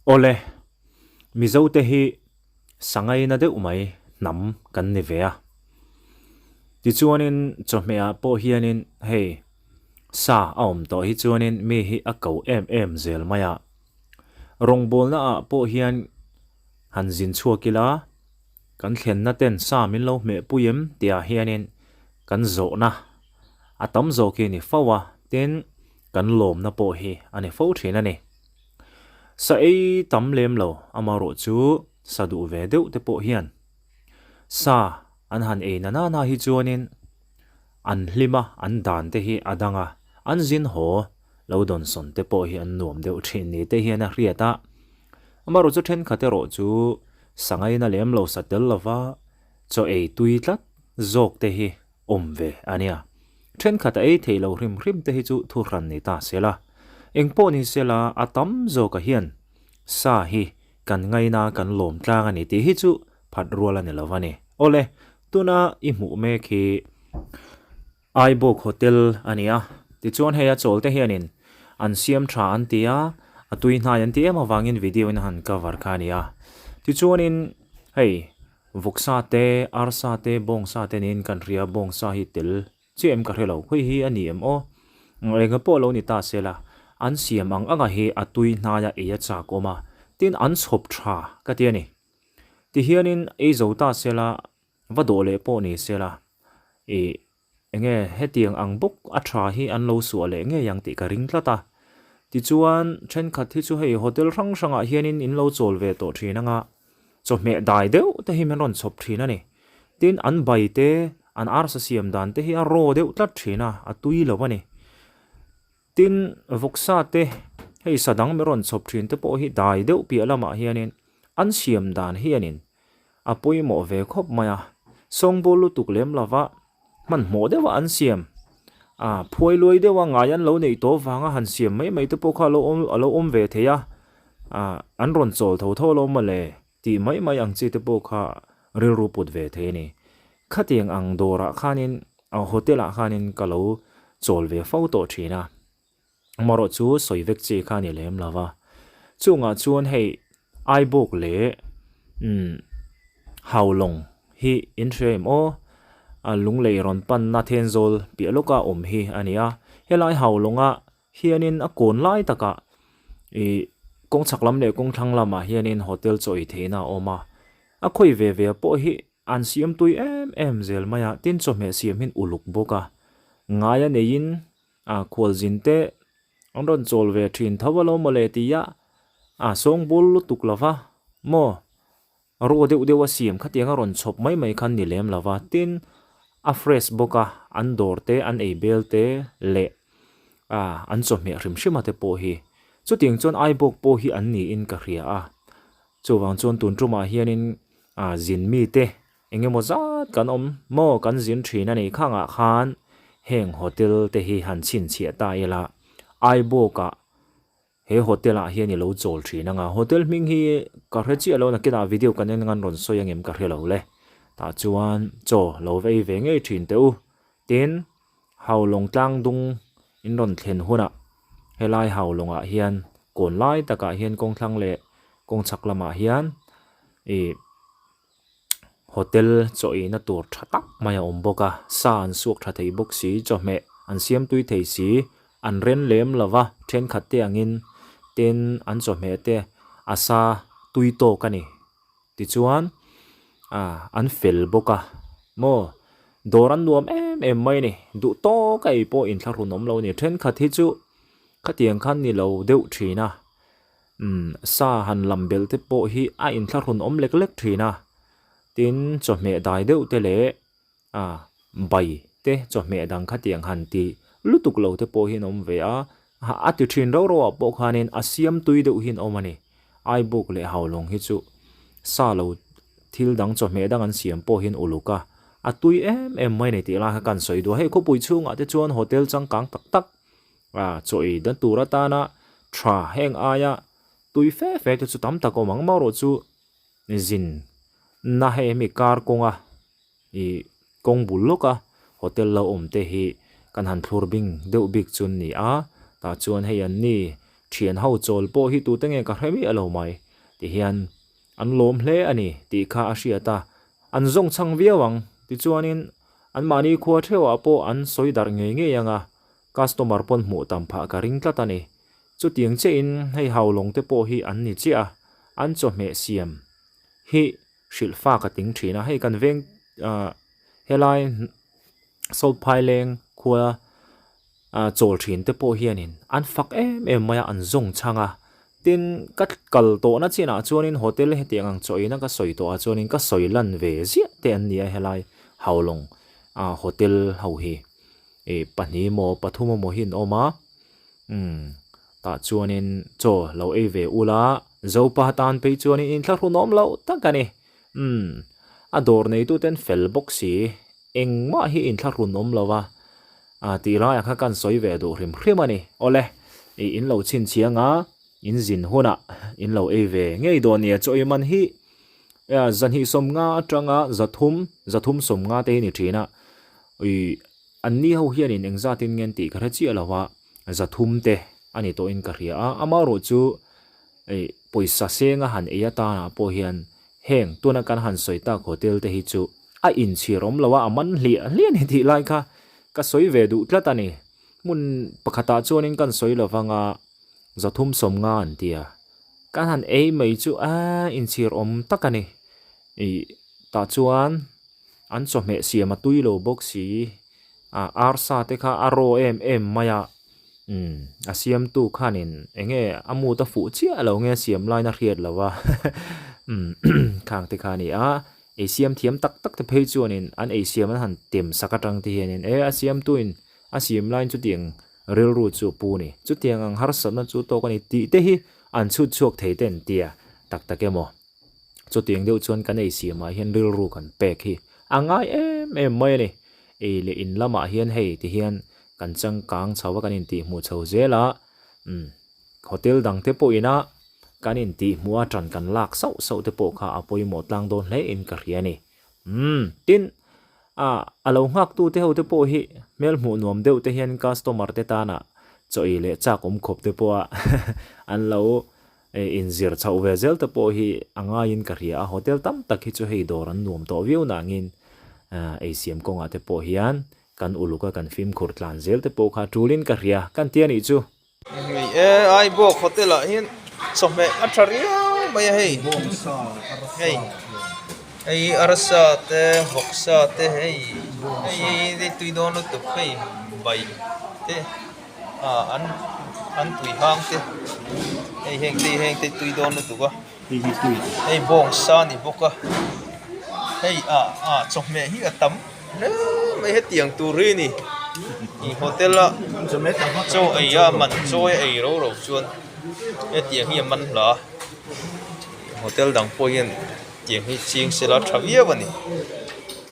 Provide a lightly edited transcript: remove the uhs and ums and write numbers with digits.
Awle, Mizote hi sangaina deuh mai hnam kan ni ve a. Tichuanin chawhmehah pawh hianin hei sa a awm tawh hi chuanin mi hi a ko em em zel mai a. Rawngbawlnaah pawh hian han zin chhuak ila kan thlenna ten sa min lo hmehpui em tihah hianin kan zawhna a tam zawk hi a ni fo a, tin kan lawmna pawh hi a ni fo thin a ni. Sa ei tam lem lo amarawh chu sa duh ve deuh te pawh hian sa an han ei na nana hi chuanin an hlim a, an dan te hi a dang a, an zin haw lo dawnsawn te pawh hi an nuam deuh thin ni te hian a hriat a. Amarawh chu thenkhat erawh chu sa ngaina lem lo sa tel lova chaw ei tui tlat zawk te hi awm ve a nia. Thenkhat a ei thei lo hrim hrim te hi chu thu hran ni ta se la. Eng pawh ni se la, a tam zawkah hian sa hi kan ngaina kan lawm tlang a ni tih hi chu phat rual a ni lo a ni. Awle, tuna i hmuh mek hi Aibawk Hotel a ni a, tichuan hei a chawl te hianin an siam tha an ti a, a tui hnai an ti em avangin video in a han cover kha a ni a. Tichuanin hei Vawksa te, arsa te, bawngsa te niin kan hria, bawngsa hi tel chiah em ka hre lo, khawi hi a ni em aw? Enga pawh lo ni ta se la, an siam ang anga hi a tui hnaia ei a chak awm a, tin an chhawp tha ka ti a ni. Tihianin ei zo ta se la, va dawh leh pawh ni se la, ih Enge hetiang ang bawk a tha hi an lo suah leh ngei ang tih ka ring tlat a. Tichuan, thenkhat hi chu hei hotel hrang hrangah hianin in lo chawl ve tawh thin anga chawhmeh dai deuh te hi min rawn chhawp thin a ni. Tin, an bai te, an arsa siam dan te hi a raw deuh tlat thin a, a tui lo a ni. Tin, vawksa te, hei sa dang min rawn chhawp thin te pawh hi dai deuh piah lamah hianin an siam dan hianin a pawimawh ve khawp mai a, sawngbawl lutuk lem lova hmanhmawh deuha an siam ah phuai luai deuha ngai an lo neih tawh vanga han siam mai mai te pawh kha alo awm alo awm ve thei a, ah an rawn chawl tho tho alo mawle tih mai mai ang chi te pawh kha rilru put ve thei a ni. Khatiang ang dawrah khanin ah hotel ah khanin ka lo chawl ve fo tawh thin a. Amaherawh chu sawi vek chi kha a ni lem lo va, chungah chuan hei Aibawk leh umm Haulawng hi in hria em aw? A lunglei rawn panna Thenzawl piah lawka awm hi a ni a, helai Haulawnga hianin a kawn lai takah ih kawng chhak lam leh kawng thlang lamah hianin hotel chaw ei theihna a awm a, a khawi ve ve pawh hi an siam tui em em zel mai a, tin chawhmeh siam hi uluk bawk a, ngai a neiin A khualzin te an rawn chawl ve thin tho alo mawle tia a sawngbul lutuk lova maw raw deuh deuh a siam khatiang a rawn chhawp mai mai khan ni lem lova tin a fresh bawk a an dawr te an ei bel te leh a an chawhmeh hrim hrim a te pawh hi chutiang chuan aibawk pawh hi an niin ka hria a chuvang chuan tun tumah hianin a zin mi te Eng emaw zat kan awm maw kan zin thin a nih khangah khan heng hotel te hi han chhinchhiah ta ila Aibawkah he hotel ah hian i lo chawl thin anga hotel hming hi ka hre chiah lo nakinah video kan en ngan rawn sawi angem ka hre lo le tah chuan chaw lo va ei ve ngei thin teh u tin Haulawng tlang dung in rawn thlen hunah helai Haulawngah hian kawn lai takah hian kawng thlang leh kawng chhak lamah hian ih. Hotel chaw eina tur tha tak mai a awm bawk a, sa an suak tha thei bawk si, chawhmeh an siam tui thei si, an ren lem lo va, thenkhat te angin tin an chawhmeh te a sa tui tawk a ni. Tichuan ah an fel bawk a maw dawr an nuam em em mai a ni, duh tawk a ei pawh inthlahrun awm lo a ni, thenkhat hi chu khatiang khan ni lo deuh thin a. Umm sa han lam belh te pawh hi a inthlahrun awm lek lek thin a, tin chawhmeh dai deuh te leh ah bai te chawhmeh dang khatiang han ti lutuk lo te pawh hi an awm ve a, a ti thin rau rau ah pawh khanin a siam tui deuh hi an awm a ni, Aibuk leh Haulawng hi chu sa lo thil dang chawhmeh dang an siam pawh hian uluk a, a tui em em mai a ni tih lai kha kan sawi duh a, hei khawpui chhungah te chuan hotel changkang tak tak A chaw-ei dan tur atana tha heng aia tui fe fe te chu tam tak a awm ang. Amaherawh chu zin na hei hemi kar kawnga ih kawng bul lawka hotel lo awm te hi kan han thlur bing deuh bik chu an ni a. Tah chuan hei an ni. Thian ho chawl pawh hi tute nge ka hre miah lo mai ti hian an lawm hle a ni tih kha a hriat a, an zawng chhang viau ang. Tichuanin anmahni khua theuhah pawh an sawi darh ngei ngei ang a, customer pawn hmuh tam phah ka ring tlat a ni. Chutiang chiahin hei haulawng te pawh hi an ni chiah a, an chawhmeh siam hi hrilh fa ka ting thin a, hei kan veng ah helai Salt Phaileng khua ah chawl thin te pawh hianin an fak em em mai a, an zawng chhang a, tin ka kal tawhna chinah chuanin hotel hetiang ang chaw eina ka sawi tawh ah chuanin ka sawi lan ve ziah te an ni a helai Haulawng ah hotel ho hi ih pahnih emaw pathum emaw hi an awm a. Umm, tah chuanin chaw lo ei ve ula, Zopa tan phei chuanin inthlahrunawm loh tak a ni. Umm, a dawr neituten fel bawk si, engmah hi inthlahrunawm lo va, ah tih laiah kha kan sawi ve duh hrim hrim a ni. Awle, ih in lo chhinchhiang a, in zin hunah in lo ei ve ngei dawn nia, chaw ei man hi zahnih sawmnga atanga zathum, zathum sawmnga te hi ni thin a, ih An ni ho hianin engzatin ngen tih ka hre chiah lo a, zathum te a ni tawhin ka hria a, amaherawh chu ih pawisa senga han ei atanah pawh hian heng tuna kan han sawi tak hotel te hi chu a inchhir awm lo a, a man hliah hliah a ni tih lai kha ka sawi ve duh tlat a ni. Hmun pakhatah chuanin kan sawi lo vang a, zathum sawmnga an ti a, kan han ei mai chu a inchhir awm tak a ni. Ih tah chuan. An chawhmeh siam a tui lo bawk si, a arsa te kha a raw em em mai a, umm a siamtu khanin eng nge a mood a fuh chiah lo nge a siam lain a hriat lo a, umm khang te kha a ni a, ei siam thiam tak tak te phei chuanin an ei siam an han tem sak atang te hianin e a siamtuin a siam lain chutiang rilru chu a pu a ni, chutiang ang harsatna chu tawk a ni tih te hi an chhut chhuak thei te an tia tak tak emaw. Chutiang deuh chuan kan ei siamah hian rilru kan pek hi a ngai em em mai a ni. Ei leh in lamah hian hei ti hian kan changkang chho a, kan intihhmuh chho zel a, umm hotel dang te pawh ina kan intihhmuh a tan kan lak sauh sauh te pawh kha a pawimawh tlang dawn hle in ka hria a ni. Umm tin ah a lo nghak tu te ho te pawh hi hmel hmuh nuam deuh te hian customer te tana chaw ei leh chak awm khawp te pawha an lo Inzir chhoh ve zel te pawh hi a ngaiin ka hria a, hotel tam tak hi chu hei dawr an nuam tawh viau nangin eisiam kawngah te pawh hian kan uluk a kan fimkhur tlan zel te pawh kha tulin ka hria kan ti a nih chu. Ni e, Aibawk hotel ah hian chawhmeh a tha riau mai a hei, hei hei arsa te vawksa te hei hei tui dawn lutuk hei bai te. ah an an tui hang te hei heng te heng te tui dawn lutuk a hei bawng sa a ni bawk a hei ah ah chawhmeh hi a tam hle mai hetiang tur hi a ni ih hotel a chaw ei a man chawi a ei ro ro chuan hetiang hi a man hla a hotel dang pawh hian tiang hi ching sela tha viau a ni.